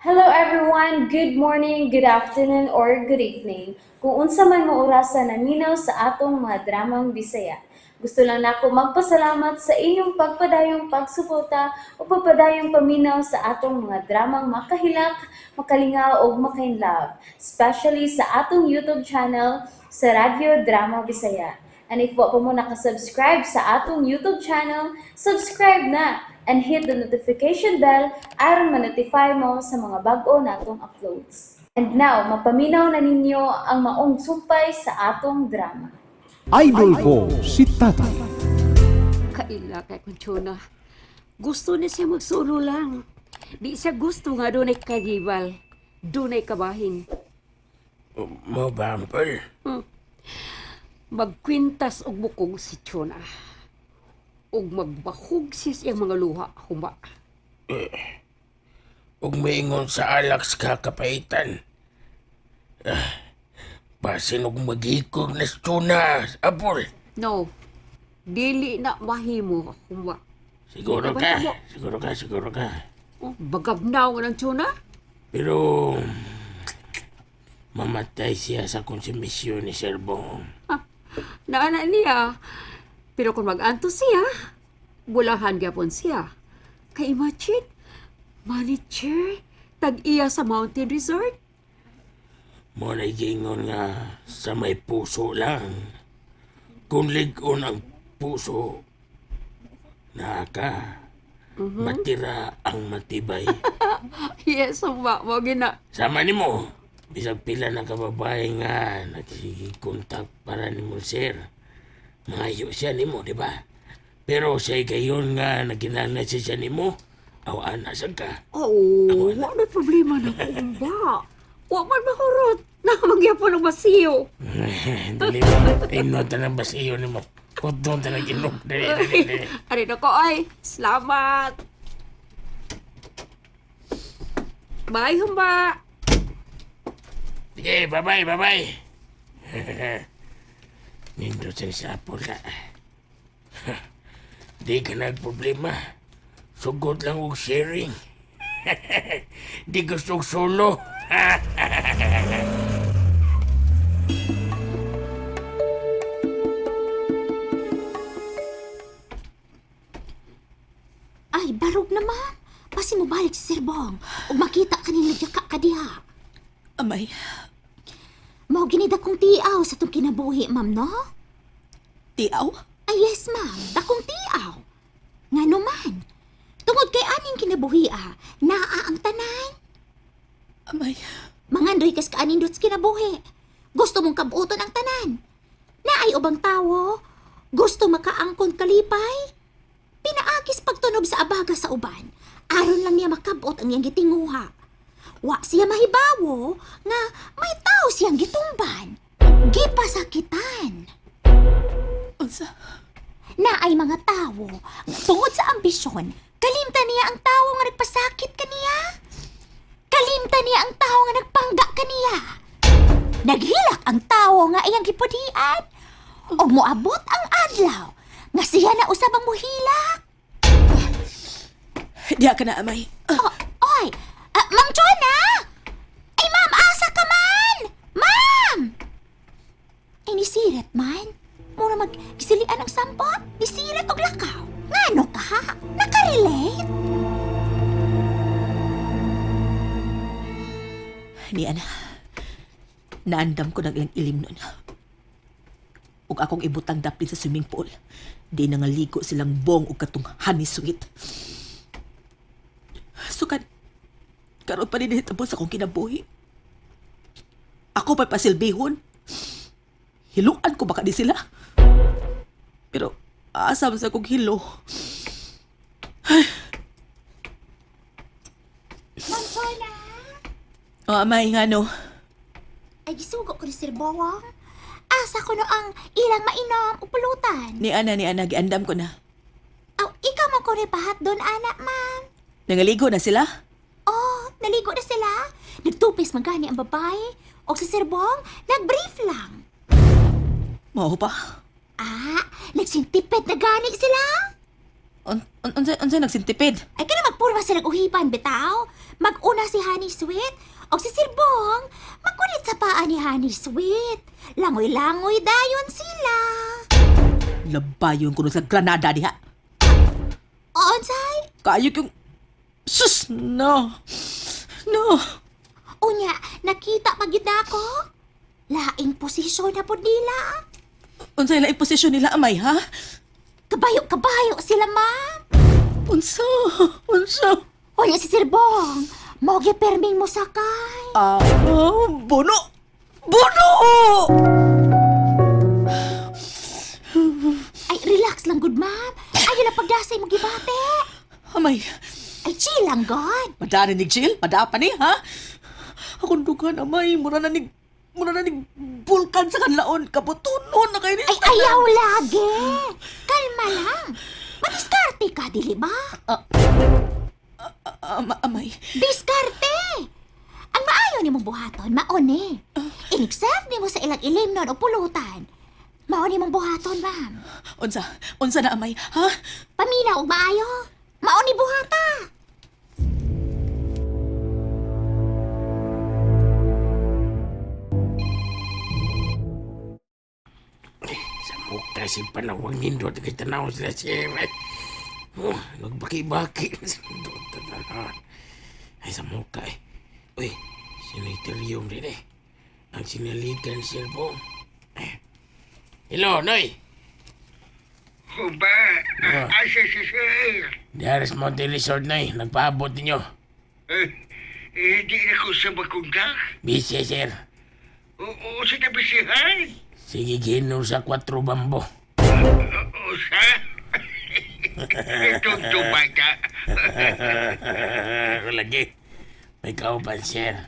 Hello everyone! Good morning, good afternoon, or good evening. Kung unsa man mo orasa naminaw sa atong mga dramang Bisaya. Gusto lang nako magpasalamat sa inyong pagpadayong pagsuporta o pagpadayong paminaw sa atong mga dramang makahilak, makalingaw ug makainlove, especially sa atong YouTube channel sa Radyo Drama Bisaya. And if wa pa mo nakasubscribe sa atong YouTube channel, subscribe na and hit the notification bell aron ma-notify mo sa mga bag-o natong uploads. And now, mapaminaw na ninyo ang maong sumpay sa atong drama. Idol ko si Tatay. Kaila kay Conchona. Gusto niya siya magsulo lang. Di siya gusto nga dunay kagibal. Dunay kabahin. Mo ba, Ampel? Magkwintas og bukog si Chona. Ug magbahog siya sa iyang mga luha, humba. Ug maingon sa alak sa kakapaitan. Ah, basin og magikog na tuna, Apol. No, dili na mahimo, humba. Siguro Di ka, ba mo? siguro ka, siguro ka. Oh, bagabnaw nga ng Chona. Pero mamatay siya sa konsumisyon ni Sir Bong. Naana niya. Pero kung mag-anto siya, bulahan gyapon siya. Kay imagine, manager, tag-iya sa Mountain Resort. Mo na gingon nga sa may puso lang. Kung lig-on ang puso, naka, matira ang matibay. Yes, humba mo gina. Sama nimo. Bisag pila na ka babae nga nagsikontak para nimo sir. Mangayo siya nimo, di ba? Pero sa gayon nga naginana siya siya nimo, aw ana sad ka. Oo, wa na problema na ko, humba. Wa man mahurot. Nakamangyapon ang basiyo. Dili ba? Imno tanang basiyo nimo. Kutong tanang inom. Dili, dili, dili. Ari na ko, ay. Salamat. Bye, humba. Sige, bye-bye, bye-bye. Nindot sa sa Apple ka. Di ka nagproblema. Sugot lang og sharing. Di gusto og solo. Ay, barog na ma'am. Pasi mo balik si Sir Bong. Ug makita ka ning nagyaka ka diha. Amay, Mao gini dakong tiaw sa tong kinabuhi, ma'am, no? tiaw? Ay, yes, ma'am. Dakong tiaw. Ngano man. Tungod kay aning kinabuhi, ah, naa ang tanan. Amay, Mangandoy kas kaanindot sa kinabuhi. Gusto mong kabuoton ang tanan. Naay ubang tawo. Gusto makaangkon kalipay. Pinaagis pagtunob sa abaga sa uban. Aron lang niya makabot ang iyang gitinguha. Wa siya mahibawo nga may tao siyang gitumban. Gipasakitan. unsa? Naay mga tawo nga tungod sa ambisyon, kalimtan niya ang tawo nga nagpasakit kaniya. Kalimtan niya ang tawo nga nagpangga kaniya. Naghilak ang tawo nga iyang gipudian. Og moabot ang adlaw nga siya na usab ang muhilak. Diya ka na, amay. Oh, oy, Ma'am Chona! Ay, ma'am, asa ka man? Ma'am! Ay, nisiret man. Mura mag gisilian ang sampot. Nisiret og lakaw. Ngano ka? Nakarelate? Ni ana. Naandam ko ng ilang ilim nun. Ug akong ibutang dapli sa swimming pool. Di na nga ligo silang bong ug katong honey sungit. Sukad, karon pa din nahitabo sa akong kinabuhi. Ako pa'y pasilbihon. Hiluan ko baka di sila. Pero asam sa kong hilo. Ma'am Chona! O, amay, nga no. Ay, gisugo ko ni Sir Bowang. Asa ko no ang ilang mainom o pulutan. Ni ana, ni ana, giandam ko na. Aw, ikaw man ko pahat doon, anak, ma'am. Nangaligo na sila? Oh, naligo na sila. Nagtupis man gani ang babae. O si Sir Bong, nagbrief lang. Mao pa. Ah, nagsintipid na gani sila. Unsa nagsintipid? Ay kana magpurma sila uhipan bitaw. Maguna si Honey Sweet og si Sir Bong magkunit sa paa ni Honey Sweet. Langoy-langoy dayon sila. Labayon ko sa Granada diha. Onsay? Kayo yung... Sus! No! No! Unya, nakita pa gyud nako. Laing posisyon na pud nila. Unsay laing posisyon nila, amay, ha? Kabayo-kabayo sila, ma'am. Unsa? Unsa? Unya si Sir Bong, mao gyud perming mosakay. Ah, oh, bono! Bono! Ay, relax lang gud, ma'am. Ayaw lang pagdasay mo gibate. Amay, Ay, chill lang, God. madani ni Jill? Madapa ni, ha? Akong dugan, amay, mura na ni bulkan sa kanlaon. Kabutunon na kayo ni... Ay, ayaw lagi. Kalma lang. Madiskarte ka, dili ba? Amay, Diskarte! Ang maayo nimong buhaton, mao ni. Inig-serve nimo sa ilang ilimnon o pulutan. Mao nimong buhaton, ma'am. unsa? Unsa na, amay, ha? Paminaw og maayo. Mao ni buhata. Sa mukha si panawang nindot kay tanaw sila sir. Ay, oh, nagbaki-baki. Nindot tanaw. Ay, sa mukha eh. Uy, siniterium din eh. Ang sinaligan sir po. Eh. Hello, Noy. Huba, asa si sir? Diaris Mountain Resort, Noy. Nagpaabot ninyo. Eh, hindi na ko sa makundak. Busy, sir. Oo, sa nabisihan. Sige, ginoo sa 4 bambo. Oo, sa? Itong tumata. Lagi. May kauban, sir.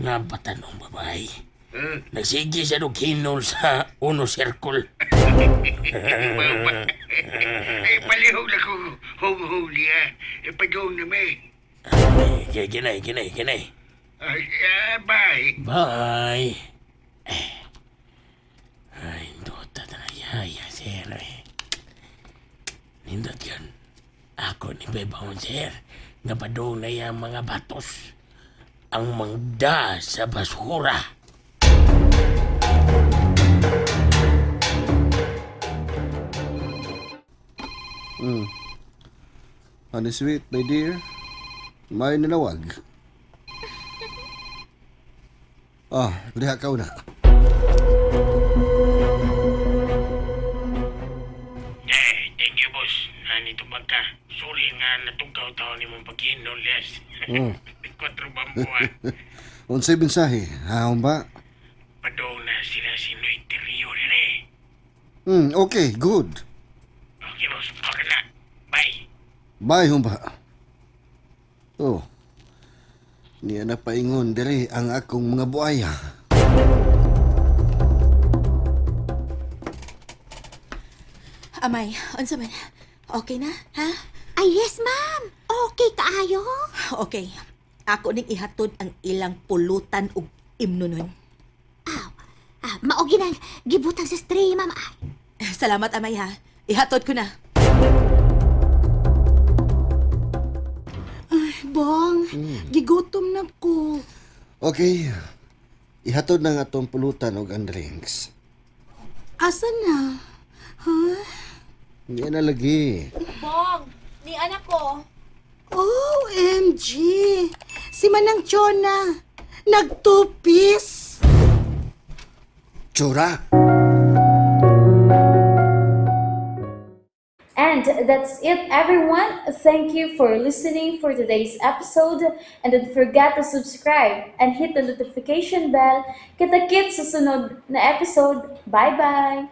Nga batanong babae. Nagsige siya og hinol sa uno circle. Ay, palihog na ko hung-huli ah. Ipadong na may. Ay, kinay, kinay, kinay. Ay, bye. Bye. Eh. Ay, dota na yaya, sir. Eh. Nindot yun. Ako ni Bebahon, sir. Nga padung na yung mga batos. Ang mangda sa basura. Honey sweet, my dear. May nanawag. Ah, liha ka una. Eh, thank you, boss. Nanito ba ka? Sorry nga natugkaw tao ni mong paghinol, yes. Kwatro bambo, ah. Unsay mensahe, haon ba? Padung na sila si Noy Terrio rin eh. Okay, good. Okay, boss. Okay na. Bye. Bye, humba. Oh. Niya na paingon diri ang akong mga buaya. Amay, unsa man? Okay na, ha? Ay, yes, ma'am. Okay kaayo. Okay. Ako ning ihatod ang ilang pulutan ug imnonon. Aw, mao ginang gibutang sa stray, ma'am. Ay, Salamat, amay, ha? Ihatod ko na. Bong, gigutom na ko. Okay. Ihatod na nga atong pulutan og ang drinks. Asa na? Ha? Niya na lagi. Bong, ni anak ko. OMG! Si Manang Chona, nagtupis! Tsura! And that's it, everyone. Thank you for listening for today's episode. And don't forget to subscribe and hit the notification bell. Kita-kits sa sunod na episode. Bye-bye!